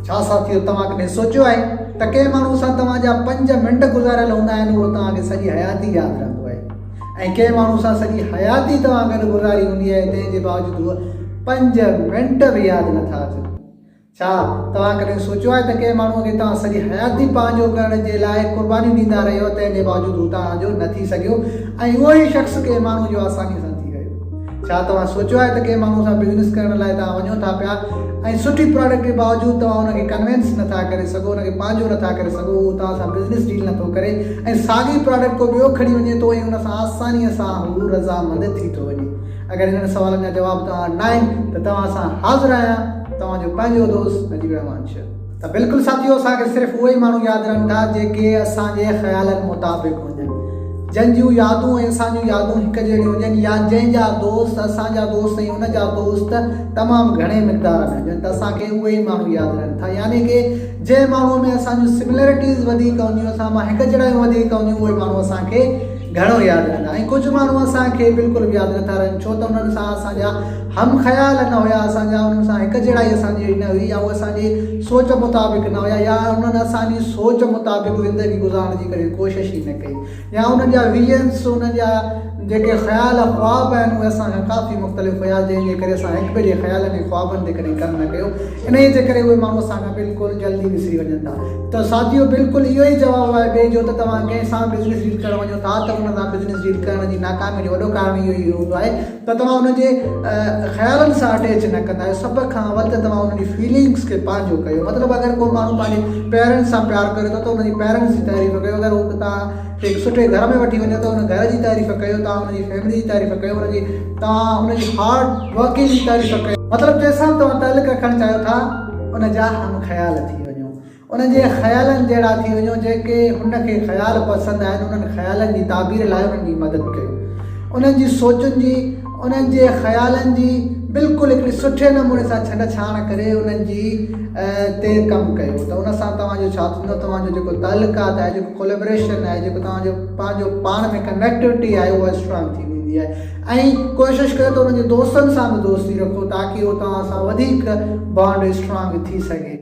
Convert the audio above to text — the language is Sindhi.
ڇا ساٿيو توهان ڪڏهن سوچيو آهي ته ڪنهن ماڻهو سان توهان جا پنج منٽ گذاريل هوندا آهن اهو توهان کي سڄي حياتي ياد رهندو آهي ۽ ڪنهن ماڻهو سان سڄي حياتي توهان گڏ گذاري هوندي آهي تنهن جي باوجود هو پنج منٽ به ياد نٿا اچن. ڇا توهان ڪڏهن سوچيو آهي ته ڪنهن ماڻهوء کي توهان سڄي حياتي پنهنجو ڪرڻ جي لاء قربانيون ڏيندا رهيو تنهن جي باوجود هو توهان جو نه ٿي سگهيو ۽ اهو ئي شخص ڪنهن ماڻهوء جو آسانيء سان ٿي ويو؟ ڇا توهان سوچيو آهي ته ڪنهن ماڻهوء سان بزنس ڪرڻ لاء توهان وڃو ٿا پيا ۽ سٺي پراڊڪٽ جي باوجود توهان ان کي ڪنوينس نه ٿا ڪري سگهو، ان کي پنهنجو نه ٿا ڪري سگهو، هو توهان سان بزنس ڊيل نه ٿو ڪري ۽ ساڳي پراڊڪٽ ڪو ٻيو کڻي وڃي ٿو ۽ ان سان آسانيء سان هو رضامند ٿي ٿو وڃي؟ اگر انهن سوالن جا جواب توهان وٽ ناهن ته توهان سان حاضر آهيان توهان جو پنهنجو دوست نجيب الرحمان شر. ته بلڪل ساٿيو اسان کي صرف اهي ئي ماڻهو ياد رهن ٿا جيڪي اسان جي خيالن مطابق هجن جن جون يادون ۽ اسان جون يادون هڪ جهڙيون هجن يا جنهن جا دوست اسان جا دوست ۽ ان جا دوست تمام گهڻي مقدار ۾ هجن ته اسان کي اهي ئي ماڻهو ياد رهن ٿا يعني ڪي جنهن ماڻهو ۾ اسان جون سملرٽيز وڌيڪ هونديون اسان مان هڪ جهڙايون وڌيڪ هونديون اهي ماڻهو اسان کي گهڻو ياد رهندا ۽ ڪجهه ماڻهو اسان کي بلڪل به ياد نٿا رهن ڇو ته انهن سان اسان جا هم خيال نه هيا اسان جا انهن سان هڪ جهڙائي اسان جي نه هئي يا هو اسان جي سوچ مطابق نه هيا يا انهن اسان جي سوچ مطابق زندگي گذارڻ جي ڪڏهن ڪوشش ئي نه ڪئي يا انهن جا ويزنس انهن جا جيڪي خيال خواب آهن اهي اسان کان ڪافي مختلف هيا جنهن جي ڪري اسان هڪ ٻئي جي خيالن ۽ خوابن تي ڪڏهن ڪم نه ڪيو انهيء جي ڪري اهي ماڻهو اسان کان بلڪل جلدي وسري وڃن ٿا. ته ساٿيو بلڪل اهو ئي جواب آهي ٻئي جو ته توهان ڪنهن سان بزنس ڊيل ڪرڻ وڃو ٿا ته ان سان بزنس ڊيل ڪرڻ جي ناڪامي جو وڏو ڪارڻ اهو ئي هوندو آهي ته توهان ان جي خيالن سان اٽيچ نه ڪندا آهيو. سڀ کان اول ته توهان ان جي فيلنگس کي پنهنجو ڪيو. مطلب اگر ڪو ماڻهو پنهنجي پيرنٽس سان پيار ڪري ٿو ته ان جي پيرنٽس جي تعريف ڪيو. اگر هو توهان کي هڪ سٺي گهر ۾ وٺي وڃي ٿو ته ان گهر جي تعريف ڪيو. توهان ان جي فيملي جي تعريف ڪيو. ان جي توهان ان جي هارڊ ورڪنگ جي تعريف ڪيو. مطلب جنهن سان به توهان تعلق رکڻ چاهيو ٿا ان جا هم خيال ٿي وڃو. ان جي خيالن جهڙا ٿي وڃو جيڪي هن کي خيال پسند آهن انهن خيالن جي تعبير لاء انهن جي مدد ڪيو. انهن جي سوچن جي انهن جي خيالن جي بلڪل هڪڙي سٺي نموني سان ڇنڊ ڇاڻ ڪري انهن جي تي ڪم ڪيو ته ان سان توهان جو ڇا ٿيندو توهان جو جيڪو تعلقات آهي جيڪو ڪوليبريشن آهي جيڪو توهان جو پنهنجو پاڻ ۾ ڪنيڪٽوٽي آهي اها اسٽرانگ ٿي ويندي آهي. ۽ ڪوشش ڪيو ته انهن جي دوستن سان به دوستي رکو تاڪي اهو توهان سان وڌيڪ بانڊ اسٽرانگ ٿي سگهي.